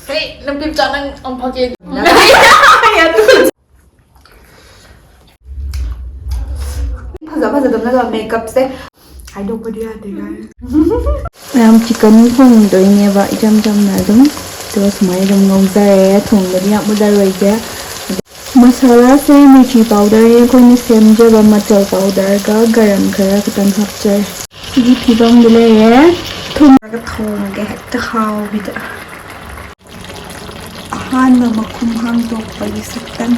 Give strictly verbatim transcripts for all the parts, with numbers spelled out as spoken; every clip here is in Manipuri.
ꯍꯦ, ꯅꯨꯄꯤ ꯃꯆꯥ ꯅꯪ ꯑꯃꯨꯛ ꯐꯥꯎ ꯆꯦꯟ-, ꯐꯖ ꯐꯖꯗꯕꯅ ꯃꯦꯀꯞꯁꯦ ꯍꯥꯏꯗꯣꯛꯄꯗꯤ ꯌꯥꯗꯦ, guys꯫ ꯃꯌꯥꯝ chicken ꯊꯣꯡꯗꯣꯏꯅꯦꯕ, ꯏꯆꯝ ꯆꯝꯅ ꯑꯗꯨꯝ꯫ ꯑꯗꯨꯒ ꯁꯨꯃꯥꯏꯅ ꯑꯗꯨꯝ ꯉꯧꯖꯔꯦ꯫ ꯊꯣꯡꯕꯗꯤ ꯌꯥꯝ ꯎꯠꯂꯔꯣꯏꯒꯦ꯫ ꯃꯁꯥꯂꯥꯁꯦ ꯃꯤꯔꯆꯤ powder, ꯑꯩꯈꯣꯏꯅ ꯁꯦꯝꯖꯕ ꯃꯆꯜ powderꯒ ꯒꯔꯝ ꯈꯔ ꯈꯤꯇꯪ ꯍꯥꯞꯆꯔꯦ꯫ ꯁꯤꯒꯤ ꯐꯤꯕꯝꯗ ꯂꯩꯔꯦ꯫ ꯊꯨꯝ ꯊꯣꯡꯉꯒ ꯍꯦꯛꯇ ꯍꯥꯎꯕꯤꯗ꯫ ꯑꯍꯥꯟꯕ ꯃꯈꯨꯝ ꯍꯥꯡꯗꯣꯛꯄꯒꯤ ꯁꯛꯇꯝ꯫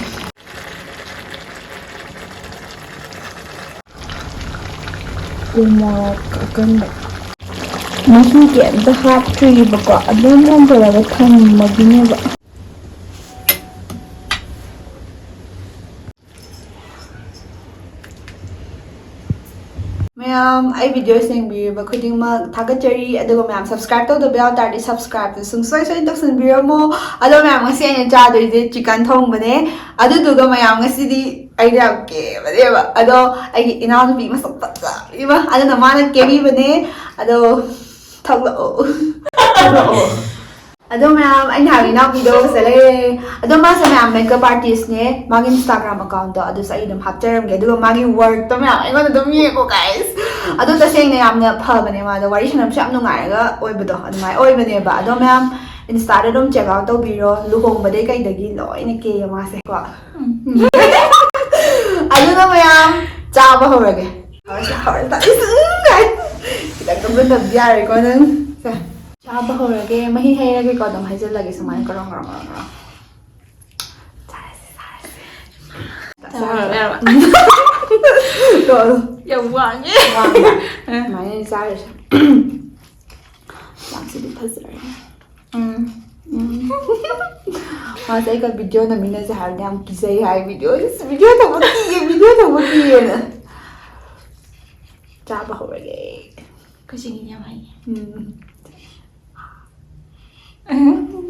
ꯎ ꯃꯣꯔꯣꯛ ꯑꯀꯪꯕ꯫ ꯃꯍꯤ ꯀꯩꯝꯇ ꯍꯥꯞꯇ꯭ꯔꯤꯕꯀꯣ, ꯑꯗꯨꯝ ꯅꯣꯟꯊꯔꯒ ꯊꯝꯃꯒꯤꯅꯦꯕ꯫ ꯃꯌꯥꯝ, ꯑꯩ videos ꯌꯦꯡꯕꯤꯔꯤꯕ ꯈꯨꯗꯤꯡꯃꯛ ꯊꯥꯒꯠꯆꯔꯤ꯫ ꯑꯗꯨꯒ ꯃꯌꯥꯝ, subscribe ꯇꯧꯗꯕ ꯌꯥꯎ ꯇꯥꯔꯗꯤ subscribeꯇꯨ ꯁꯨꯡꯁꯣꯏ ꯁꯣꯏꯗꯅ ꯇꯧꯁꯟꯕꯤꯔꯝꯃꯣ꯫ ꯑꯗꯣ ꯃꯌꯥꯝ, ꯉꯁꯤ ꯑꯩꯅ ꯆꯥꯗꯣꯏꯁꯦ chicken ꯊꯣꯡꯕꯅꯦ꯫ ꯑꯗꯨꯗꯨꯒ ꯃꯌꯥꯝ, ꯉꯁꯤꯗꯤ ꯑꯩꯗꯤ ꯌꯥꯝ ꯀꯦꯕꯅꯦꯕ꯫ ꯑꯗꯣ ꯑꯩꯒꯤ ꯏꯅꯥꯎꯅꯨꯄꯤ ꯃꯁꯛ ꯐꯖꯕꯤ ꯑꯃ, ꯑꯗꯨꯅ ꯃꯥꯅ ꯀꯦꯕꯤꯕꯅꯦ꯫ ꯑꯗꯣ ꯊꯣꯛꯂꯛꯑꯣ꯫ ꯊꯣꯛꯂꯛꯑꯣ꯫ ꯑꯗꯣ ꯃꯌꯥꯝ, ꯑꯩꯅ ꯍꯥꯏꯕ ꯏꯅꯥꯎꯄꯤꯗꯣ ꯁꯤꯗ ꯂꯩꯔꯦ꯫ ꯑꯗꯣ ꯃꯥꯁꯦ ꯃꯌꯥꯝ makeup artistꯅꯦ꯫ ꯃꯥꯒꯤ Instagram accountꯇꯣ ꯑꯗꯨꯁꯨ ꯑꯩ ꯑꯗꯨꯝ ꯍꯥꯞꯆꯔꯝꯒꯦ꯫ ꯑꯗꯨꯒ ꯃꯥꯒꯤ workꯇꯣ ꯃꯌꯥꯝ ꯑꯩꯉꯣꯟꯗ ꯑꯗꯨꯝ ꯌꯦꯡꯉꯣ, guys꯫ ꯑꯗꯣ ꯇꯁꯦꯡꯅ ꯌꯥꯝꯅ ꯐꯕꯅꯦ ꯃꯥꯗꯣ꯫ ꯋꯥꯔꯤ ꯁꯥꯟꯅꯕꯁꯨ ꯌꯥꯝ ꯅꯨꯡꯉꯥꯏꯔꯒ ꯑꯣꯏꯕꯗꯣ ꯑꯗꯨꯃꯥꯏꯅ ꯑꯣꯏꯕꯅꯦꯕ꯫ ꯑꯗꯣ ꯃꯌꯥꯝ, Instaꯗ ꯑꯗꯨꯝ check out ꯇꯧꯕꯤꯔꯣ꯫ ꯂꯨꯍꯣꯡꯕꯗꯩ ꯀꯩꯗꯒꯤ ꯂꯣꯏꯅ ꯀꯦꯌꯦ ꯃꯥꯁꯦ ꯀꯣ꯫ ꯎꯝ꯫ ꯑꯗꯨꯅ ꯃꯌꯥꯝ, ꯆꯥꯕ ꯍꯧꯔꯒꯦ꯫ ꯍꯧꯔꯁꯤ, ꯍꯧꯔꯁꯤ, ꯍꯧꯔꯁꯤ꯫ ꯈꯤꯇꯪ ꯀꯝꯖꯟꯗꯕꯗꯤ ꯌꯥꯔꯣꯏꯀꯣ ꯅꯪ꯫ ꯁꯦ꯫ ꯆꯥꯕ ꯍꯧꯔꯒꯦ꯫ ꯃꯍꯤ ꯍꯩꯔꯒꯦꯀꯣ, ꯑꯗꯨꯝ ꯍꯩꯖꯤꯜꯂꯒꯦ ꯁꯨꯃꯥꯏꯅ ꯀꯔꯣꯡ ꯀꯔꯣꯡ ꯀꯔꯣꯡ ꯀꯔꯣꯡ꯫ ꯆꯥꯔꯁꯤ, ꯆꯥꯔꯁꯤ꯫ ꯆꯥꯔꯁꯤ꯫ ꯆꯥꯔꯁꯤ꯫ ꯀꯣ꯫ ꯌꯥꯝ ꯋꯥꯡꯉꯦ꯫ ꯋꯥꯡꯕ꯫ ꯑ꯫ ꯁꯨꯃꯥꯏꯅ ꯆꯥꯔꯁꯤ꯫ ꯆꯥꯛꯁꯤꯗꯤ ꯐꯖꯔꯦ꯫ ꯎꯝ꯫ ꯎꯝ꯫ ꯃꯥꯁꯦ ꯑꯩꯒ video ꯅꯝꯃꯤꯟꯅꯁꯦ ꯍꯥꯏꯕꯗꯤ ꯌꯥꯝ ꯀꯤꯖꯩ ꯍꯥꯏ꯫ Video, video ꯇꯧꯕ ꯀꯤꯌꯦ, video ꯇꯧꯕ ꯀꯤꯌꯦꯅ꯫ ꯆꯥꯕ ꯍꯧꯔꯒꯦ꯫ ꯑꯩꯈꯣꯏ ꯆꯦꯒꯤꯗꯤ ꯌꯥꯝ ꯍꯩꯌꯦ꯫ ꯎꯝ꯫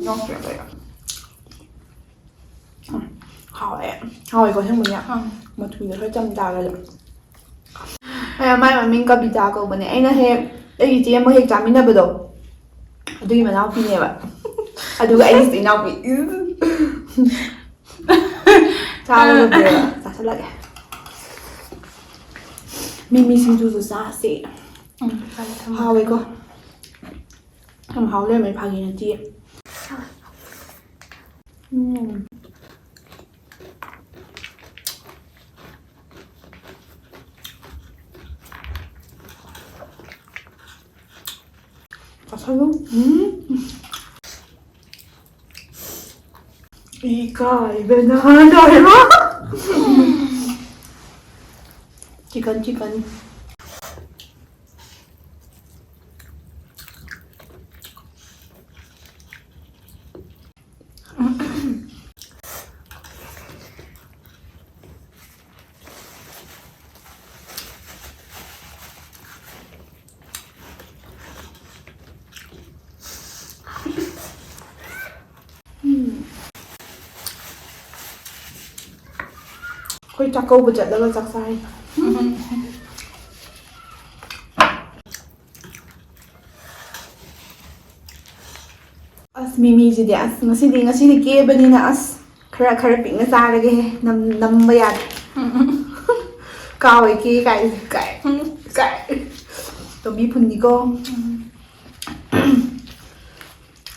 ꯅꯣꯛꯇ꯭ꯔꯦ ꯑꯩꯈꯣꯏ꯫ ꯎꯝ, ꯍꯥꯎꯋꯦ꯫ ꯍꯥꯎꯋꯦꯀꯣ ꯑꯁꯦꯡꯕꯒꯤ? ꯑꯪ꯫ ꯃꯆꯨꯗꯣ ꯈꯔ ꯆꯝ ꯇꯥꯔꯒ꯫ ꯑꯦ, ꯃꯥꯏ ꯃꯃꯤꯡ ꯀꯕꯤꯇꯥ ꯀꯧꯕꯅꯦ꯫ ꯑꯩꯅ ꯍꯦꯛ, ꯑꯩꯒꯤ ꯏꯆꯦ ꯑꯃ ꯍꯦꯛ ꯆꯥꯃꯤꯟꯅꯕꯗꯣ, ꯑꯗꯨꯒꯤ ꯃꯅꯥꯎꯄꯤꯅꯦꯕ꯫ ꯑꯗꯨꯒ ꯑꯩꯒꯤꯁꯨ ꯏꯅꯥꯎꯄꯤ꯫ ꯆꯥꯕ ꯂꯣꯏꯗ꯭ꯔꯤꯕ꯫ ꯆꯥꯁꯜꯂꯒꯦ꯫ ꯃꯤꯃꯤ ꯁꯤꯡꯖꯨꯁꯨ ꯆꯥꯁꯦ꯫ ꯎꯝ, ꯆꯥꯁꯦ, ꯊꯝꯃꯣ꯫ ꯍꯥꯎꯋꯦꯀꯣ꯫ ꯌꯥꯝ ꯍꯥꯎ ꯂꯩꯔꯝꯃꯦ, ꯐꯥꯒꯤ ꯅꯠꯇꯤꯌꯦ꯫ ꯎꯝ꯫ ꯆꯥꯁꯜꯂꯨ꯫ ꯎꯝ꯫ ꯏꯀꯥꯏꯕꯅ ꯂꯣꯏꯔꯦ꯫ Chicken, chicken꯫ ꯎꯝ꯫ ꯑꯩꯈꯣꯏ ꯆꯥꯛꯀꯧꯕ ꯆꯠꯂꯒ ꯆꯥꯛ ꯆꯥꯔꯤ꯫ ꯑꯁ, ꯃꯤꯃꯤꯁꯤꯗꯤ, ꯑꯁ, ꯉꯁꯤꯗꯤ, ꯉꯁꯤꯗꯤ ꯀꯦꯕꯅꯤꯅ, ꯑꯁ, ꯈꯔ, ꯈꯔ ꯄꯤꯛꯅ ꯆꯥꯔꯒꯦꯍꯦ꯫ ꯅꯝ-, ꯅꯝꯕ ꯌꯥꯗꯦ꯫ ꯀꯥꯎꯋꯦ ꯀꯦ ꯀꯥꯏ, ꯀꯥꯏ, ꯀꯥꯏ꯫ ꯇꯣꯝꯕꯤ ꯐꯨꯟꯅꯤꯀꯣ꯫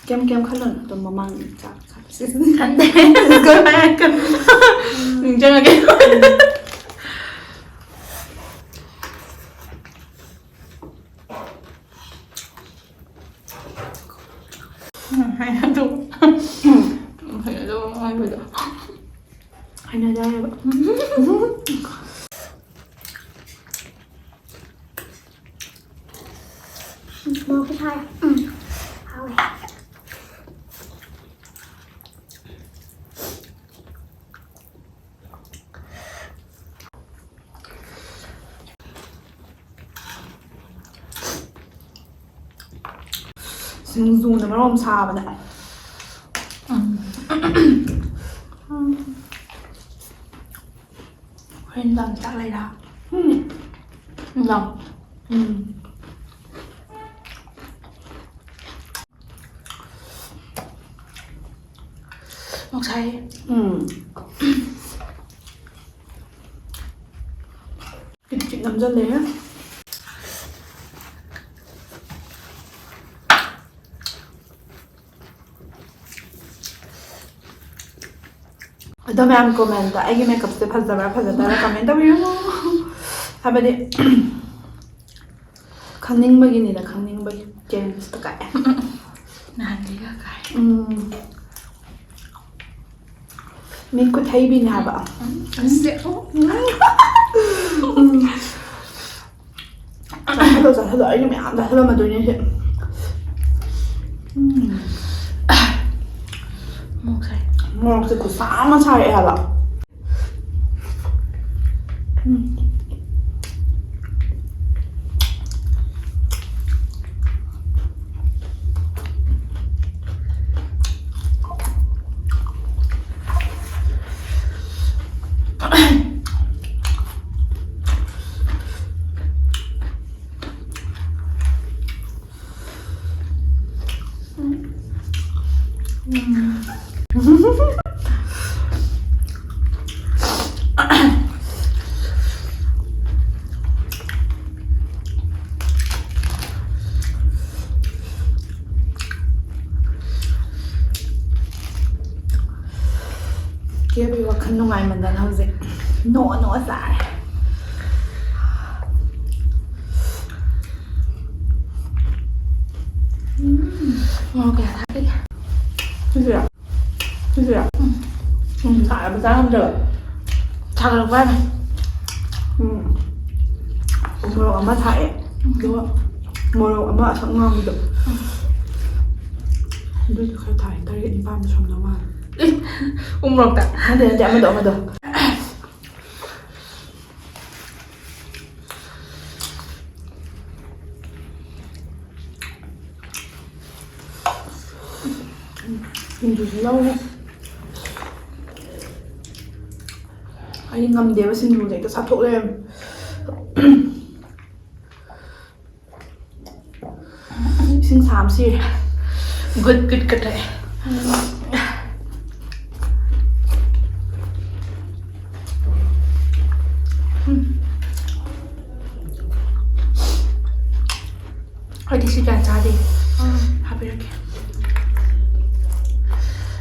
ꯀꯩꯝ, ꯀꯩꯝ ꯈꯜꯂꯨꯅꯨ, ꯑꯗꯨꯝ ꯃꯃꯥꯡ ꯆꯥꯛ ꯆꯥꯕꯁꯤ꯫ ꯈꯟꯗꯦ꯫ ꯅꯤꯡꯁꯤꯡꯉꯛꯀꯦ꯫ ꯎꯝ, ꯍꯩꯅꯗꯕ꯫ ꯎꯝ, ꯍꯩꯅꯗꯕ ꯑꯃ ꯑꯣꯏꯕꯗꯣ꯫ ꯍꯩꯅꯗꯦ ꯍꯥꯏꯕ꯫ ꯎꯝ, ꯃꯣꯔꯣꯛꯁꯨ ꯁꯥꯏ꯫ ꯎꯝ, ꯍꯥꯎꯋꯦ꯫ ꯁꯤꯡꯖꯨꯅ ꯃꯔꯣꯟ ꯑꯃ ꯁꯥꯕꯅꯦ꯫ ꯎꯝ꯫ ꯍꯣꯔꯦꯟ ꯅꯨꯡꯗꯥꯡ ꯆꯥꯛ ꯂꯩꯔ? ꯎꯝ꯫ ꯅꯨꯡꯗꯥꯡ꯫ ꯎꯝ꯫ ꯃꯣꯔꯣꯛ ꯁꯥꯏ꯫ ꯎꯝ꯫ ꯀꯤꯠ ꯀꯤꯠ ꯅꯝꯖꯜꯂꯦ꯫ ꯑꯗꯣ ꯃꯌꯥꯝ comment ꯑꯩꯒꯤ makeupꯁꯦ ꯐꯖꯕ꯭ꯔꯥ ꯐꯖꯗꯕ꯭ꯔꯥ comment ꯇꯧꯕꯤꯌꯨ꯫ ꯍꯥꯏꯕꯗꯤ ꯈꯪꯅꯤꯡꯕꯒꯤꯅꯤꯗ, ꯈꯪꯅꯤꯡꯕꯒꯤ꯫ ꯀꯦꯟꯁꯇ ꯀꯥꯏ꯫ ꯅꯍꯥꯟꯒꯤꯒ ꯀꯥꯏ꯫ ꯎꯝ꯫ ꯃꯤ ꯈꯨꯠ ꯍꯩꯕꯤꯅꯦ ꯍꯥꯏꯕ꯫ ꯎꯝ, ꯑꯁꯦ, ꯎꯝ꯫ ꯎꯝ꯫ ꯆꯥꯁꯜꯂꯣ, ꯆꯥꯁꯜꯂꯣ꯫ ꯑꯩꯅ ꯃꯌꯥꯝ ꯆꯥꯁꯜꯂꯝꯃꯗꯣꯏꯅꯦ ꯁꯤ꯫ ꯎꯝ꯫ ꯃꯣꯔꯣꯛ ꯁꯥꯏ꯫ ꯃꯣꯔꯣꯛꯁꯦ ꯈꯨꯁꯥ ꯑꯃ ꯁꯥꯔꯛꯑꯦ ꯍꯥꯏꯕ꯫ ꯎꯝ꯫ ꯀꯦꯕꯒꯤ ꯋꯥꯈꯜ ꯅꯨꯡꯉꯥꯏꯃꯟꯗꯅ ꯍꯧꯖꯤꯛ ꯅꯣꯛꯑ ꯅꯣꯛꯑ ꯆꯥꯔꯦ꯫ ꯎꯝ, ꯃꯣꯔꯣꯛ ꯀꯌꯥ ꯊꯥꯛꯈꯤꯒꯦ? ꯁꯤꯁꯤꯔꯥ? ꯁꯤꯁꯤꯔꯥ? ꯎꯝ꯫ ꯎꯝ, ꯁꯥꯔꯕ ꯆꯥ ꯉꯝꯗ꯭ꯔꯕ꯫ ꯁꯥꯒꯠꯂꯛꯄ ꯍꯥꯏꯅ꯫ ꯎꯝ꯫ ꯎꯃꯣꯔꯣꯛ ꯑꯃ ꯊꯥꯛꯑꯦ꯫ ꯎꯝ꯫ ꯑꯗꯨꯒ ꯃꯣꯔꯣꯛ ꯑꯃ ꯑꯁꯪ ꯉꯥꯡꯕꯗꯣ꯫ ꯎꯝ꯫ ꯑꯗꯨꯁꯨ ꯈꯔ ꯊꯥꯛꯑꯦ꯫ ꯇꯔꯦꯠ ꯅꯤꯄꯥꯟꯗꯤ ꯁꯨꯔꯝꯗꯧ ꯃꯥꯜꯂꯦ꯫ ꯏ! ꯎꯃꯣꯔꯣꯛꯇ? ꯅꯠꯇꯦ, ꯅꯠꯇꯦ, ꯑꯃꯗꯣ, ꯑꯃꯗꯣ꯫ ꯁꯤꯡꯖꯨꯁꯨ ꯂꯧꯔꯦ꯫ ꯑꯩ ꯉꯝꯗꯦꯕ, ꯁꯤꯡꯖꯨꯁꯦ ꯍꯦꯛꯇ ꯆꯥꯊꯣꯛ ꯂꯩꯔꯝꯃꯦ꯫ ꯏꯁꯤꯡ ꯁꯥꯕ ꯁꯤꯔꯦ꯫ ꯒꯨꯠ ꯒꯨꯠꯀ ꯊꯛꯑꯦ꯫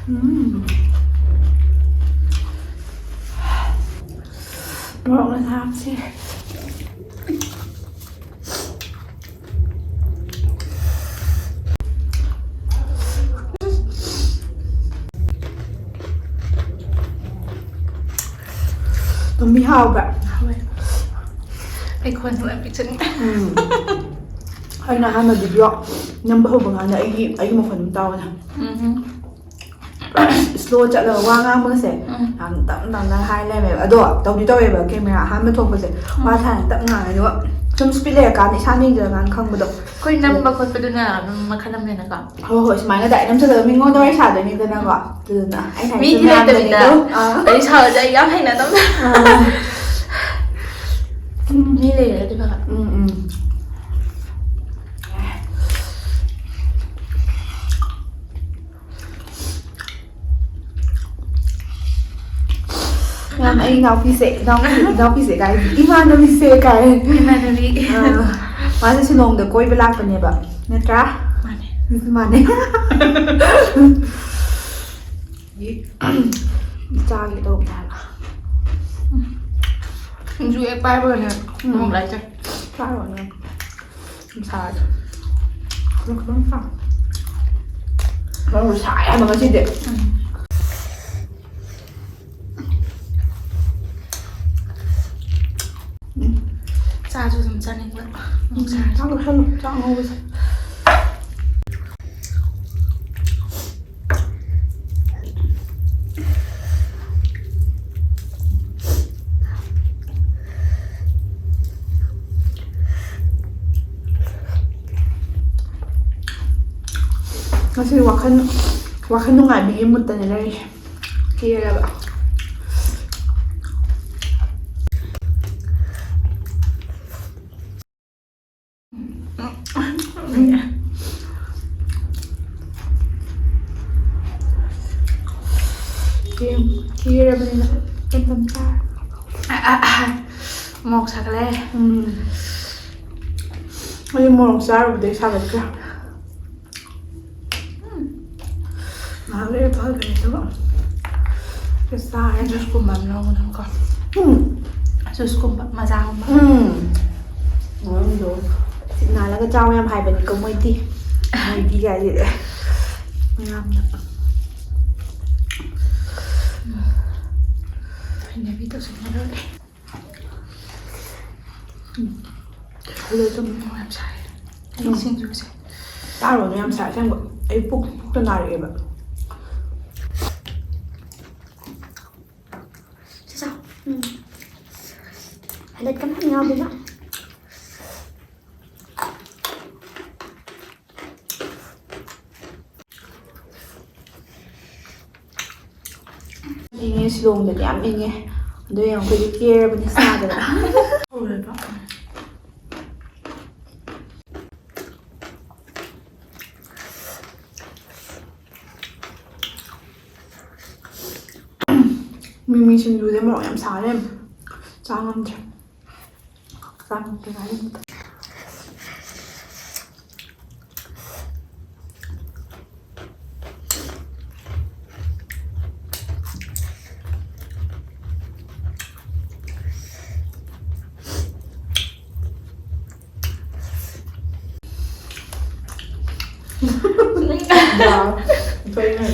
ꯎꯝ꯫ ꯃꯣꯔꯣꯛ ꯃꯆꯥ ꯍꯥꯞꯁꯤ꯫ ꯇꯨꯝꯕꯤ ꯍꯥꯎꯕ꯭ꯔꯥ? ꯍꯥꯎꯋꯦ꯫ ꯑꯩ ꯈꯣꯟꯁꯦ ꯂꯣꯏ ꯄꯤꯛꯁꯟꯈ꯭ꯔꯦ꯫ ꯎꯝ꯫ ꯑꯩꯅ ꯑꯍꯥꯟꯕ ꯚꯤꯗꯤꯑꯣ ꯅꯝꯕ ꯍꯧꯕ ꯀꯥꯟꯗ ꯑꯩꯒꯤ, ꯑꯩꯒꯤ ꯃꯈꯣꯟ ꯑꯗꯨꯝ ꯇꯥꯎꯅꯦ꯫ ꯎꯝ꯫ ꯁ꯭ꯂꯣ ꯆꯠꯂꯒ ꯋꯥ ꯉꯥꯡꯕꯒꯁꯦ ꯎꯝ꯫ ꯌꯥꯝ ꯇꯞ ꯇꯞꯅ ꯍꯥꯏ ꯂꯩꯔꯝꯃꯦꯕ꯫ ꯑꯗꯣ ꯇꯧꯗꯤ ꯇꯧꯋꯦꯕ, ꯀꯦꯃꯦꯔꯥ ꯑꯍꯥꯟꯕ ꯊꯣꯛꯄꯁꯦ ꯋꯥ ꯎꯝ꯫ ꯁꯥꯅ ꯇꯞ ꯉꯥꯡꯉꯦ, ꯑꯗꯨꯒ ꯁꯨꯝ ꯁ꯭ꯄꯤꯠ ꯂꯩꯔꯀꯥꯟꯗ ꯏꯁꯥꯅ ꯌꯦꯡꯖꯔꯀꯥꯟꯗ ꯈꯪꯕꯗꯣ꯫ ꯑꯩꯈꯣꯏ ꯅꯝꯕ ꯈꯣꯠꯄꯗꯨꯅ ꯑꯗꯨꯝ ꯃꯈꯜ ꯑꯃꯅꯦꯅꯀꯣ꯫ ꯍꯣꯏ, ꯍꯣꯏ, ꯁꯨꯃꯥꯏꯅ ꯗꯥꯏꯔꯦꯛ ꯅꯝꯁꯤꯜꯂꯒ ꯃꯤꯉꯣꯟꯗ ꯋꯥꯔꯤ ꯁꯥꯗꯣꯏꯅꯤꯗꯅꯀꯣ꯫ ꯑꯗꯨꯗꯨꯅ ꯑꯩꯅ ꯍꯥꯏꯁꯦ ꯃꯤꯗꯤ ꯃꯌꯥꯝꯗꯅꯦ ꯂꯩꯇꯕꯤꯗ ꯑꯗꯣ꯫ ꯑꯥ꯫ ꯋꯥꯔꯤ ꯁꯥꯕꯁꯦ ꯑꯩ ꯌꯥꯝ ꯍꯩꯅꯗꯕꯅꯦ꯫ ꯑꯥ꯫ ꯎꯝ, ꯃꯤ ꯂꯩꯔꯗꯤ ꯐꯕ꯫ ꯎꯝ, ꯎꯝ꯫ ꯌꯥꯝ ꯑꯩ ꯏꯅꯥꯎꯄꯤꯁꯦ, ꯏꯅꯥꯎꯄꯤ, ꯏꯅꯥꯎꯄꯤꯁꯦ ꯀꯥꯏ, ꯏꯃꯥꯟꯅꯕꯤꯁꯦ ꯀꯥꯏ꯫ ꯏꯃꯥꯟꯅꯕꯤ꯫ ꯑꯥ, ꯃꯥꯁꯦ ꯁꯤꯂꯣꯡꯗ ꯀꯣꯏꯕ ꯂꯥꯛꯄꯅꯦꯕ, ꯅꯠꯇ꯭ꯔꯥ? ꯃꯥꯅꯦ꯫ ꯃꯥꯅꯦ꯫ ꯆꯥꯒꯦ ꯇꯧꯕꯅꯦ ꯍꯥꯏꯕ꯫ ꯁꯤꯡꯖꯨ ꯍꯦꯛ ꯄꯥꯏꯕꯒꯅꯦ, ꯎꯝ꯫ ꯅꯣꯡ ꯂꯥꯏ ꯆꯪ꯫ ꯆꯥꯔꯨꯔꯅꯨ꯫ ꯁꯥꯔꯦ꯫ ꯑꯗꯨ ꯈꯤꯇꯪ ꯁꯥ-, ꯃꯔꯣꯜ ꯁꯥꯏ ꯍꯥꯏꯕ ꯉꯁꯤꯗꯤ꯫ ꯎꯝ꯫ ꯎꯝ꯫ ꯆꯥꯁꯨ ꯑꯗꯨꯝ ꯆꯥꯅꯤꯡꯕ꯫ ꯎꯝ, ꯆꯥꯛ ꯂꯣꯏꯁꯜꯂꯨ, ꯆꯥꯛ ꯉꯧꯕꯁꯦ꯫ ꯉꯁꯤ ꯋꯥꯈꯜ, ꯋꯥꯈꯜ ꯅꯨꯡꯉꯥꯏꯕꯒꯤ ꯃꯨꯠꯇꯅꯦ ꯂꯩꯔꯤꯁꯦ꯫ ꯀꯦꯔꯒ꯫ ꯀꯦꯔꯕꯅꯤꯅ ꯀꯦꯟꯐꯝ ꯇꯥꯔꯦ꯫ ꯃꯣꯔꯣꯛ ꯁꯥꯒꯠꯂꯦ꯫ ꯎꯝ꯫ ꯑꯩ ꯃꯣꯔꯣꯛ ꯆꯥꯔꯨꯕꯗꯩ ꯁꯥꯒꯠꯈ꯭ꯔꯦ꯫ ꯉꯥꯏꯍꯥꯛ ꯂꯩꯔ ꯐꯈ꯭ꯔꯦ ꯑꯗꯨꯒ ꯆꯥꯔꯦ꯫ ꯖꯨꯁꯀꯨꯝꯕ ꯑꯃ ꯂꯧꯕꯅꯀꯣ꯫ ꯎꯝ꯫ ꯖꯨꯁꯀꯨꯝꯕ, ꯃꯖꯥꯒꯨꯝꯕ꯫ ꯎꯝ꯫ ꯉꯔꯥꯡꯗꯣ ꯁꯤꯠ ꯅꯥꯜꯂꯒ ꯆꯥꯎ ꯌꯥꯝ ꯍꯥꯏꯕꯅꯤꯀꯣ ꯃꯣꯏꯗꯤ꯫ ꯃꯣꯏꯗꯤ ꯀꯥꯏꯁꯤꯗꯤ꯫ ꯃꯌꯥꯝꯅ꯫ ꯍꯩꯅꯕꯤ ꯇꯧꯁꯤꯟꯅꯔꯣꯏ꯫ ꯎꯝ꯫ ꯑꯗꯣ ꯑꯗꯨꯝ ꯌꯥꯝ ꯁꯥꯏ꯫ ꯎꯝ꯫ ꯁꯤꯡꯖꯨꯁꯦ꯫ ꯆꯥꯔꯨꯔꯅꯨ ꯌꯥꯝ ꯁꯥꯏ ꯑꯁꯦꯡꯕ꯫ ꯑꯩ ꯄꯨꯛ, ꯄꯨꯛꯇ ꯅꯥꯔꯛꯑꯦꯕ꯫ ꯁꯤ ꯆꯥꯎ꯫ ꯎꯝ꯫ ꯍꯥꯏꯂꯥꯏꯠ ꯀꯟꯅ ꯌꯥꯎꯗꯦꯗ꯫ ꯏꯪꯉꯦ, ꯁꯤꯂꯣꯡꯗꯗꯤ ꯌꯥꯝ ꯏꯪꯉꯦ꯫ ꯑꯗꯨ ꯌꯦꯡꯉꯣ, ꯑꯩꯈꯣꯏꯗꯤ ꯀꯦꯔꯕꯅꯤ ꯁꯥꯗꯅ꯫ ꯍꯧꯔꯦꯕ꯫ ꯃꯤꯃꯤ ꯁꯤꯡꯖꯨꯁꯦ ꯃꯣꯔꯣꯛ ꯌꯥꯝ ꯁꯥꯔꯦ꯫ ꯆꯥ ꯉꯝꯗ꯭ꯔꯦ꯫ ꯆꯥ ꯉꯝꯗ꯭ꯔꯦ ꯉꯥꯔꯤꯗꯨꯗ꯫ ꯌꯥ, ꯐꯩꯅꯦ꯫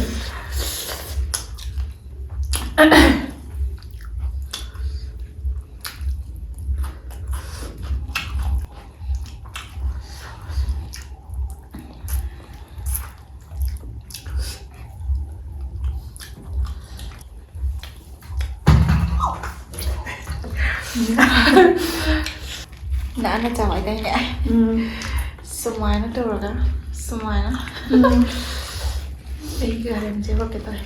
ꯅꯥꯟꯅ ꯆꯥꯎ ꯍꯥꯏꯗꯥꯏꯅꯦ? ꯎꯝ꯫ ꯁꯨꯃꯥꯏꯅ ꯇꯧꯔꯒ, ꯁꯨꯃꯥꯏꯅ꯫ ꯎꯝ꯫ ꯑꯩ ꯒꯥꯔꯗꯦꯟ ꯁꯦꯝꯃꯛꯀꯦ ꯇꯧꯔꯦ꯫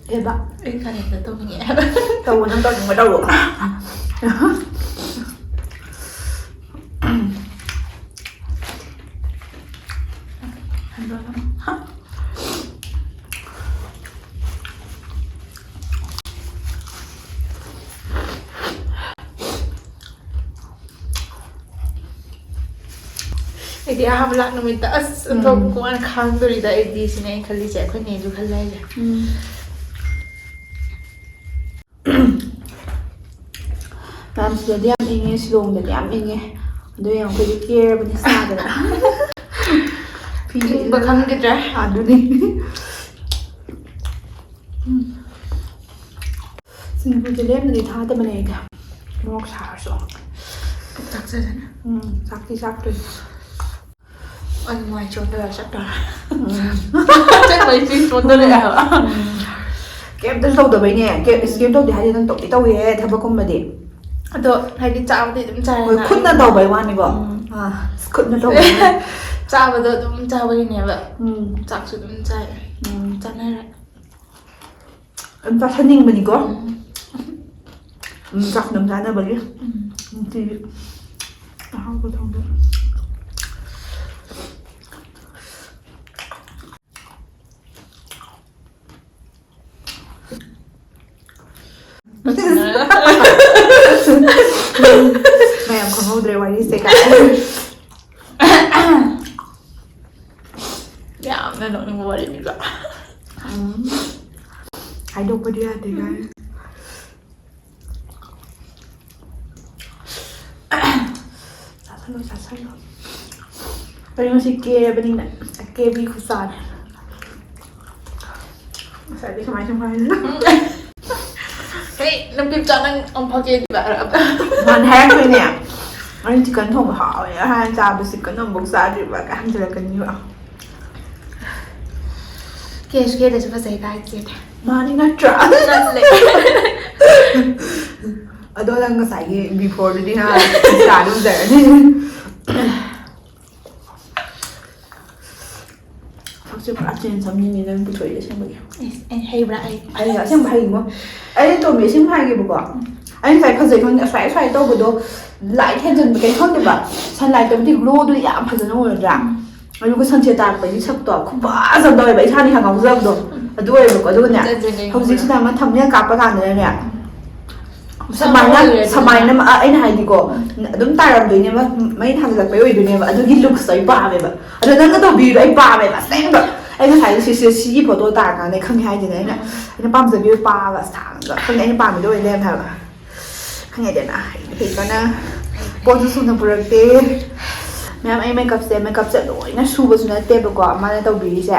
ꯀꯩꯕ? ꯑꯩ ꯒꯥꯔꯗꯦꯟꯗ ꯇꯧꯅꯤꯡꯉꯦ ꯍꯥꯏꯕ꯫ ꯇꯧꯋꯣ, ꯅꯪ ꯇꯧꯅꯤꯡꯕ ꯇꯧꯋꯣ꯫ ꯑꯩꯗꯤ ꯑꯍꯥꯟꯕ ꯂꯥꯛ ꯅꯨꯃꯤꯠꯇ ꯑꯁ, ꯎꯝ꯫ ꯑꯣꯟꯊꯣꯛꯄ ꯀꯃꯥꯏꯅ ꯈꯥꯡꯗꯣꯔꯤꯗ ꯑꯩꯗꯤ, ꯁꯤꯅꯦ ꯑꯩꯅ ꯈꯜꯂꯤꯁꯦ, ꯑꯩꯈꯣꯏ ꯅꯦꯁꯨ ꯈꯜꯂꯦ ꯍꯥꯏꯁꯦ꯫ ꯎꯝ꯫ ꯃꯌꯥꯝ ꯁꯤꯗꯗꯤ ꯌꯥꯝ ꯏꯪꯉꯦ, ꯁꯤꯂꯣꯡꯗꯗꯤ ꯌꯥꯝ ꯏꯪꯉꯦ꯫ ꯑꯗꯨ ꯌꯦꯡꯉꯣ, ꯑꯩꯈꯣꯏꯗꯤ ꯀꯦꯔꯕꯅꯤ ꯁꯥꯗꯅ꯫ ꯐꯤ ꯏꯪꯕ ꯈꯪꯈꯤꯗ꯭ꯔꯦ꯫ ꯑꯗꯨꯅꯤ꯫ ꯎꯝ꯫ ꯁꯤꯡꯖꯨꯁꯦ ꯂꯦꯝꯅꯗꯤ ꯊꯥꯗꯕꯅꯦ ꯑꯩꯗꯤ꯫ ꯃꯣꯔꯣꯛ ꯁꯥꯔꯁꯨ꯫ ꯆꯥꯛꯆꯗꯅ꯫ ꯎꯝ, ꯆꯥꯛꯇꯤ ꯆꯥꯛꯇꯣꯏꯅꯤ꯫ ꯑꯗꯨꯃꯥꯏꯅ ꯆꯣꯟꯊꯔ ꯆꯠꯇꯣꯔꯦ꯫ ꯎꯝ꯫ ꯑꯁꯦꯡꯕꯩ ꯆꯤꯟ ꯆꯣꯟꯊꯔꯛꯑꯦ ꯍꯥꯏꯕ꯫ ꯎꯝ꯫ ꯀꯩꯝꯇꯁꯨ ꯇꯧꯗꯕꯩꯅꯦ꯫ ꯀꯩ-, ꯀꯩꯝ ꯇꯧꯗꯦ ꯍꯥꯏꯗꯤ ꯅꯪ ꯇꯧꯗꯤ ꯇꯧꯋꯦ ꯊꯕꯛꯀꯨꯝꯕꯗꯤ꯫ ꯑꯗꯣ ꯍꯥꯏꯗꯤ ꯆꯥꯕꯗꯤ ꯑꯗꯨꯝ ꯆꯥꯏ ꯍꯣꯏ, ꯍꯥꯏꯅ ꯈꯨꯠꯅ ꯑꯩ ꯇꯧꯕꯩ ꯋꯥꯅꯤꯀꯣ꯫ ꯎꯝ꯫ ꯑꯥ, ꯈꯨꯠꯅ ꯇꯧꯕꯩ꯫ ꯆꯥꯕꯗꯣ ꯑꯗꯨꯝ ꯆꯥꯕꯒꯤꯅꯦꯕ꯫ ꯎꯝ꯫ ꯆꯥꯛꯁꯨ ꯑꯗꯨꯝ ꯆꯥꯏ꯫ ꯎꯝ꯫ ꯆꯥꯅꯔꯦ꯫ ꯑꯗꯨꯝ ꯆꯥꯁꯟꯅꯤꯡꯕꯅꯤꯀꯣ꯫ ꯎꯝ꯫ ꯎꯝ, ꯆꯥꯛ ꯑꯗꯨꯝ ꯆꯥꯅꯕꯒꯤ꯫ ꯎꯝ꯫ ꯅꯨꯡꯇꯤꯒꯤ ꯑꯍꯥꯎꯕ ꯊꯣꯡꯕ꯫ ꯃꯌꯥꯝ ꯈꯪꯍꯧꯗ꯭ꯔꯦ ꯋꯥꯔꯤꯁꯦ ꯀꯥꯏ꯫ ꯌꯥꯝꯅ ꯅꯣꯛꯅꯤꯡꯕ ꯋꯥꯔꯤꯅꯤꯕ꯫ ꯎꯝ꯫ ꯍꯥꯏꯗꯣꯛꯄꯗꯤ ꯌꯥꯗꯦ ꯀꯥꯏ꯫ ꯆꯥꯁꯜꯂꯣ, ꯆꯥꯁꯜꯂꯣ꯫ ꯑꯩ ꯉꯁꯤ ꯀꯦꯔꯕꯅꯤꯅ, ꯀꯦꯕꯤ ꯈꯨꯆꯥꯅꯦ꯫ ꯉꯁꯥꯏꯗꯤ ꯀꯃꯥꯏ ꯁꯨꯝ ꯍꯥꯏꯗꯣꯏꯅꯣ? ꯍꯦ, ꯅꯨꯄꯤ ꯃꯆꯥ ꯅꯪ ꯑꯃꯨꯛꯐꯥꯎ ꯀꯦꯗ꯭ꯔꯤꯕ? ꯃꯥꯅ ꯍꯥꯏꯔꯛꯇꯣꯏꯅꯦ, "ꯑꯩ ꯆꯤꯛꯀꯟ ꯊꯣꯡꯕ ꯍꯥꯎꯋꯦ" ꯍꯥꯏꯅ ꯆꯥꯕ, "ꯆꯤꯛꯀꯟ ꯑꯃꯨꯛꯐꯥꯎ ꯆꯥꯗ꯭ꯔꯤꯕ" ꯀꯥꯏ ꯍꯟꯖꯤꯜꯂꯛꯀꯅꯤꯕ꯫ ꯀꯦꯁꯨ ꯀꯦꯗ꯭ꯔꯁꯨ ꯐꯖꯩ ꯇꯥꯏ ꯆꯦꯗꯤ꯫ ꯃꯥꯅꯤ ꯅꯠꯇ꯭ꯔꯥ? ꯅꯠꯂꯦ꯫ ꯑꯗꯣ ꯅꯪ ꯉꯁꯥꯏꯒꯤ before ꯗꯨꯗꯤ ꯍꯥ, Insta ꯗ ꯎꯖꯔꯅꯤ꯫ ꯁꯛꯁꯦ ꯄꯨꯔꯥ change ꯑꯃꯅꯤꯅꯦ ꯅꯪ ꯄꯨꯊꯣꯛꯏꯁꯦ ꯑꯁꯦꯡꯕꯒꯤ꯫ ꯏꯁ, ꯑꯩ ꯍꯩꯕ꯭ꯔꯥ ꯑꯩ? ꯑꯩ ꯑꯁꯦꯡꯕ ꯍꯩꯉꯣ꯫ ꯑꯩ ꯇꯣꯝꯕꯤ ꯑꯁꯦꯡꯕ ꯍꯥꯏꯒꯦꯕꯀꯣ꯫ ꯑꯩ ꯉꯁꯥꯏ ꯐꯖꯩ ꯈꯪꯗꯦ, ꯑꯁ꯭ꯋꯥꯏ ꯑꯁ꯭ꯋꯥꯏ ꯇꯧꯕꯗꯣ light ꯍꯦꯟꯖꯟꯕ ꯀꯩꯝ ꯈꯪꯗꯦꯕ꯫ Sunlight ꯇꯕꯨꯗꯤ glow ꯗꯨꯗꯤ ꯌꯥꯝ ꯐꯖꯅ ꯎꯔꯗ꯭ꯔꯥ? ꯎꯝ꯫ ꯑꯗꯨꯒ sunset ꯇꯥꯔꯛꯄꯒꯤ ꯁꯛꯇꯣ ꯈꯨꯐꯖ ꯑꯃ ꯇꯧꯋꯦꯕ, ꯏꯁꯥꯅ ꯌꯥꯝ ꯉꯥꯎꯖꯕꯗꯣ꯫ ꯎꯝ꯫ ꯑꯗꯨ ꯑꯣꯏꯌꯦꯕꯀꯣ꯫ ꯑꯗꯨꯒꯅꯦ, ꯐꯖꯗ꯭ꯔꯦ ꯀꯩꯅꯣ? ꯍꯧꯖꯤꯛꯁꯤꯅ ꯑꯃ thumbnail ꯀꯥꯞꯄ ꯀꯥꯟꯗꯅꯅꯦ, ꯎꯝ꯫ ꯁꯨꯃꯥꯏꯅ, ꯁꯨꯃꯥꯏꯅ ꯃ-, ꯑꯩꯅ ꯍꯥꯏꯗꯤꯀꯣ, ꯑꯗꯨꯝ ꯇꯥꯔꯝꯗꯣꯏꯅꯦꯕ, ꯃꯩ ꯊꯥꯖꯤꯜꯂꯛꯄꯩ ꯑꯣꯏꯗꯣꯏꯅꯦꯕ, ꯑꯗꯨꯒꯤ ꯂꯨꯛꯁꯇꯣ ꯑꯩ ꯄꯥꯝꯃꯦꯕ꯫ ꯑꯗꯣ ꯅꯪꯅ ꯇꯧꯕꯤꯔꯤꯗꯣ ꯑꯩ ꯄꯥꯝꯃꯦꯕ ꯑꯁꯦꯡꯕ꯫ ꯑꯩ ꯉꯁꯥꯏꯗꯣ ꯁꯤꯁꯦ, ꯁꯤꯒꯤ ꯐꯣꯇꯣ ꯇꯥꯔꯀꯥꯟꯗ ꯑꯩ ꯈꯪꯉꯦ ꯍꯥꯏꯗꯨꯅꯦ꯫ ꯑꯩꯅ, ꯑꯩꯅ ꯄꯥꯝꯖꯕꯤꯗꯣ ꯄꯥꯝꯃꯦꯕ, ꯑꯁ, ꯊꯥꯡꯒ ꯈꯪꯗꯦ, ꯑꯩꯅ ꯄꯥꯝꯃꯤꯗꯣ ꯑꯣꯏ ꯂꯩꯔꯝꯃꯦ ꯍꯥꯏꯕ꯫ ꯈꯪꯉꯦꯗꯅ, ꯍꯩꯕꯅ ꯄꯣꯠꯁꯨ ꯁꯨꯅ ꯄꯨꯔꯛꯇꯦ꯫ ꯃꯌꯥꯝ, ꯑꯩ ꯃꯦꯀꯞꯁꯦ, ꯃꯦꯀꯞꯁꯦ ꯂꯣꯏꯅ ꯁꯨꯕꯁꯨ ꯅꯠꯇꯦꯕꯀꯣ ꯃꯥꯅ ꯇꯧꯕꯤꯔꯤꯁꯦ꯫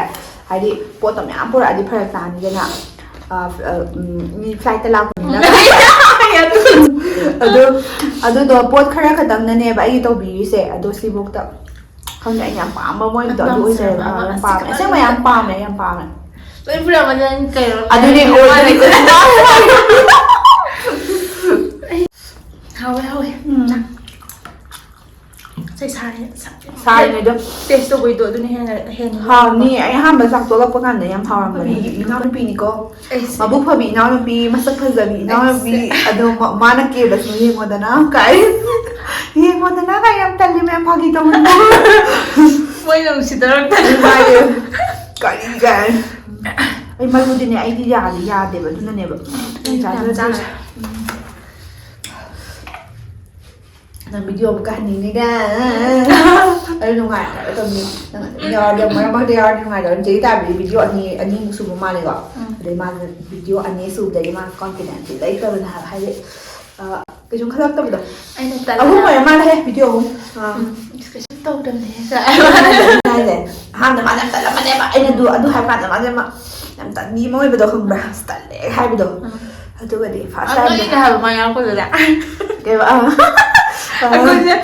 ꯍꯥꯏꯗꯤ ꯄꯣꯠꯇꯣ ꯃꯌꯥꯝ ꯄꯨꯔꯛꯑꯗꯤ ꯐꯔꯛ ꯇꯥꯅꯤꯗꯅ꯫ ꯑ, ꯑ, ꯎꯝ, ꯃꯤ ꯐ꯭ꯂꯥꯏꯠꯇ ꯂꯥꯛꯄꯅꯤꯅ꯫ ꯑꯗꯨ, ꯑꯗꯨꯗꯣ ꯄꯣꯠ ꯈꯔ ꯈꯛꯇꯪꯅꯅꯦꯕ ꯑꯩꯒꯤ ꯇꯧꯕꯤꯔꯤꯁꯦ꯫ ꯑꯗꯣ ꯁꯤꯐꯧꯗ ꯈꯪꯗꯦ, ꯑꯩꯅ ꯌꯥꯝ ꯄꯥꯝꯕ ꯃꯣꯏꯗꯣ ꯑꯗꯨ ꯑꯣꯏꯖꯩꯕ꯫ ꯑ, ꯌꯥꯝ ꯄꯥꯝꯃꯦ, ꯑꯁꯦꯡꯕ ꯌꯥꯝ ꯄꯥꯝꯃꯦ, ꯌꯥꯝ ꯄꯥꯝꯃꯦ꯫ ꯂꯣꯏ ꯄꯨꯔꯛꯑꯃꯅꯤ ꯅꯪ ꯀꯩꯅꯣ? ꯑꯗꯨꯅꯦ, ꯑꯣꯏꯗꯣꯏꯅꯦ꯫ ꯍꯥꯎꯋꯦ, ꯍꯥꯎꯋꯦ꯫ ꯎꯝ꯫ ꯉꯁꯥꯏ ꯁꯥꯔꯦ꯫ ꯁꯥꯔꯤꯉꯩꯗ꯫ Taste ꯇꯧꯕꯩꯗꯣ ꯑꯗꯨꯅ ꯍꯦꯟꯅ, ꯍꯦꯟꯅ ꯍꯥꯎꯅꯤ꯫ ꯍꯥꯎꯕ꯫ ꯑꯩ ꯑꯍꯥꯟꯕ ꯆꯥꯛ ꯇꯣꯛꯂꯛꯄ ꯀꯥꯟꯗ ꯌꯥꯝ ꯍꯥꯎꯔꯝꯕꯅꯤ꯫ ꯑꯩꯈꯣꯏ ꯏꯅꯥꯎꯅꯨꯄꯤꯅꯤꯀꯣ꯫ ꯑꯩꯁꯦ꯫ ꯃꯕꯨꯛ ꯐꯕꯤ ꯏꯅꯥꯎꯅꯨꯄꯤ, ꯃꯁꯛ ꯐꯖꯕꯤ ꯏꯅꯥꯎꯅꯨꯄꯤ, ꯑꯩꯁꯦ꯫ ꯑꯗꯣ ꯃ-, ꯃꯥꯅ ꯀꯦꯕꯁꯨ ꯌꯦꯡꯉꯣꯗꯅ ꯀꯥꯏ꯫ ꯌꯦꯡꯉꯣꯗꯅ ꯀꯥꯏ ꯌꯥꯝ ꯇꯜꯂꯤ ꯃꯌꯥꯝ ꯐꯥꯒꯤ ꯇꯧꯕꯅꯤ꯫ ꯃꯣꯏꯅ ꯅꯨꯡꯁꯤꯗꯔꯛꯇꯅ꯫ ꯑꯗꯨ ꯍꯥꯏꯌꯦ꯫ ꯀꯔꯤ ꯀꯥꯏ꯫ ꯑꯩ ꯃꯔꯨꯗꯤꯅꯦ ꯑꯩꯗꯤ ꯌꯥꯗꯤ ꯌꯥꯗꯦꯕ ꯑꯗꯨꯅꯅꯦꯕ꯫ ꯑꯩ ꯌꯥꯝ ꯆꯥꯗ꯭ꯔꯁꯨ ꯆꯥꯔꯦ꯫ ꯅꯪ video ꯑꯃꯨꯛꯀ ꯍꯟꯅꯤꯡꯉꯤꯒ꯫ ꯑꯗꯨ ꯅꯨꯡꯉꯥꯏ, ꯑꯗꯨꯝ ꯅꯪ ꯑꯗꯨꯝ ꯌꯥꯎꯔꯗꯤ, ꯃꯔꯛ ꯃꯔꯛꯇ ꯌꯥꯎꯔꯗꯤ ꯅꯨꯡꯉꯥꯏꯗꯕ꯫ ꯆꯦ ꯇꯥꯕꯤ video ꯑꯅꯤ, ꯑꯅꯤꯃꯨꯛ ꯁꯨꯕ ꯃꯥꯜꯂꯦꯀꯣ꯫ ꯎꯝ꯫ ꯑꯗꯩ ꯃꯥꯁꯦ video ꯑꯅꯤ ꯁꯨꯕꯗꯒꯤ ꯃꯥ confidence ꯂꯩꯇꯕꯅꯦ ꯍꯥꯏꯕ꯫ ꯍꯥꯏꯗꯤ, ꯑ, ꯀꯩꯁꯨꯝ ꯈꯜꯂꯛꯇꯕꯗꯣ꯫ ꯑꯩꯅ ꯇꯜꯂꯦ꯫ ꯑꯍꯨꯝ ꯑꯣꯏꯔ ꯃꯥꯜꯂꯦ video ꯑꯍꯨꯝ꯫ ꯑꯥ꯫ ꯎꯝ, ꯀꯩꯁꯨꯝ ꯇꯧꯗꯕꯅꯦ꯫ ꯍꯥꯏꯁꯦ꯫ ꯑꯍꯥꯟꯕꯗ ꯃꯥꯁꯦ ꯌꯥꯝ ꯇꯜꯂꯝꯕꯅꯦꯕ꯫ ꯑꯩꯅ ꯑꯗꯨ, ꯑꯗꯨ ꯍꯥꯏꯕ ꯀꯥꯟꯗ ꯃꯥꯁꯦ ꯃꯥ ꯌꯥꯝ ꯇꯟꯕꯤ ꯑꯃ ꯑꯣꯏꯕꯗꯣ ꯈꯪꯕ꯭ꯔꯥ? ꯑꯁ, ꯇꯜꯂꯦ ꯍꯥꯏꯕꯗꯣ꯫ ꯎꯝ꯫ ꯑꯗꯨꯒꯗꯤ first ꯑꯗꯣ time ꯑꯩꯅ ꯍꯥꯏꯕ ꯃꯥ ꯌꯥꯎꯔꯛꯄꯗꯨꯗ꯫ ꯀꯩꯕ? ꯑꯥ꯫ ꯑꯩꯈꯣꯏꯁꯦ,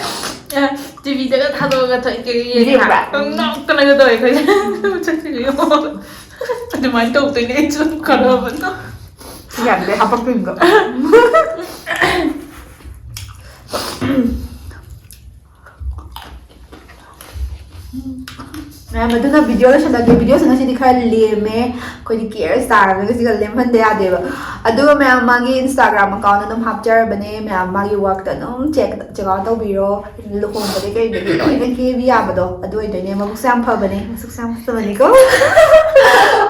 ꯑ, TVꯗꯒ ꯊꯥꯗꯣꯛꯑꯒ ꯊꯣꯛꯑꯦ, ꯀꯩꯀꯩ ꯌꯦꯡꯉꯦ ꯌꯦꯡꯕ꯭ꯔꯥ? ꯍꯥꯏꯕ꯫ ꯅꯣꯛꯇꯅꯒ ꯇꯧꯋꯦ ꯑꯩꯈꯣꯏꯁꯦ꯫ ꯆꯠꯈ꯭ꯔꯤꯁꯦ ꯌꯦꯡꯉꯣ꯫ ꯑꯗꯨꯃꯥꯏꯅ ꯇꯧꯗꯣꯏꯅꯦ ꯑꯩꯁꯨ ꯈꯜꯂꯕꯅ꯫ ꯌꯥꯗ꯭ꯔꯦ, ꯍꯥꯄꯛꯇꯣꯏꯅꯤꯀꯣ꯫ ꯃꯌꯥꯝ, ꯑꯗꯨꯅ video ꯂꯣꯏꯁꯤꯜꯂꯒꯦ꯫ Videoꯁꯦ ꯉꯁꯤꯗꯤ ꯈꯔ ꯂꯦꯝꯃꯦ꯫ ꯑꯩꯈꯣꯏꯗꯤ ꯀꯦꯌꯔ ꯁ꯭ꯇꯥꯔ ꯑꯃꯒ ꯁꯤꯒ ꯂꯦꯝꯍꯟꯗ ꯌꯥꯗꯦꯕ꯫ ꯑꯗꯨꯒ ꯃꯌꯥꯝ, ꯃꯥꯒꯤ Instagram account ꯑꯗꯨꯝ ꯍꯥꯞꯆꯔꯕꯅꯦ꯫ ꯃꯌꯥꯝ, ꯃꯥꯒꯤ workꯇ ꯑꯗꯨꯝ check, check out ꯇꯧꯕꯤꯔꯣ꯫ ꯂꯨꯍꯣꯡꯕꯗꯒꯤ ꯀꯩꯗꯒꯤ ꯂꯣꯏꯅ ꯀꯦꯕꯤ ꯌꯥꯕꯗꯣ ꯑꯗꯨ ꯑꯣꯏꯗꯣꯏꯅꯦ꯫ ꯃꯕꯨꯛꯁꯨ ꯌꯥꯝ ꯐꯕꯅꯦ, ꯃꯁꯛꯁꯨ ꯌꯥꯝ ꯐꯖꯕꯅꯤꯀꯣ꯫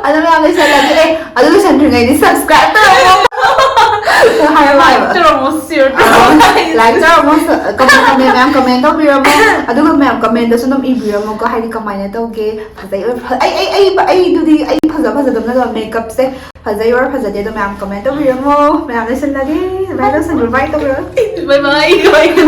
ꯑꯗꯨ ꯃꯌꯥꯝ ꯂꯣꯏꯁꯤꯜꯂꯒꯦ꯫ ꯑꯗꯨ ꯂꯣꯏꯁꯤꯟꯗ꯭ꯔꯤꯉꯩꯗꯤ subscribe ꯇꯧꯔꯣ꯫ ꯍꯥꯏꯌꯣ, ꯍꯥꯏꯌꯣ꯫ ꯇꯧꯔꯝꯃꯣ, share ꯇꯧꯔꯝꯃꯣ꯫ ꯂꯥꯏꯛ ꯇꯧꯔꯝꯃꯣ, ꯀꯃꯦꯟ ꯀꯃꯦꯟ ꯃꯌꯥꯝ ꯀꯃꯦꯟ ꯇꯧꯕꯤꯔꯝꯃꯣ꯫ ꯑꯗꯨꯒ ꯃꯌꯥꯝ ꯀꯃꯦꯟꯗꯁꯨ ꯑꯗꯨꯝ ꯏꯕꯤꯔꯝꯃꯣꯀꯣ, ꯍꯥꯏꯗꯤ ꯀꯃꯥꯏꯅ ꯇꯧꯒꯦ, ꯐꯖꯩ ꯑꯣꯏ ꯐ- ꯑꯩ ꯑꯩ ꯑꯩ ꯑꯩꯗꯨꯗꯤ ꯑꯩ ꯐꯖ ꯐꯖꯗꯕꯅ ꯃꯦꯀꯞꯁꯦ ꯐꯖꯩ ꯑꯣꯔ ꯐꯖꯗꯦ ꯑꯗꯣ ꯃꯌꯥꯝ ꯀꯃꯦꯟ ꯇꯧꯕꯤꯔꯝꯃꯣ꯫ ꯃꯌꯥꯝ ꯂꯣꯏꯁꯤꯜꯂꯒꯦ꯫ Bye ꯇꯧꯁꯟꯕꯤꯔꯣ, bye ꯇꯧꯕꯤꯔꯣ꯫ Bye bye.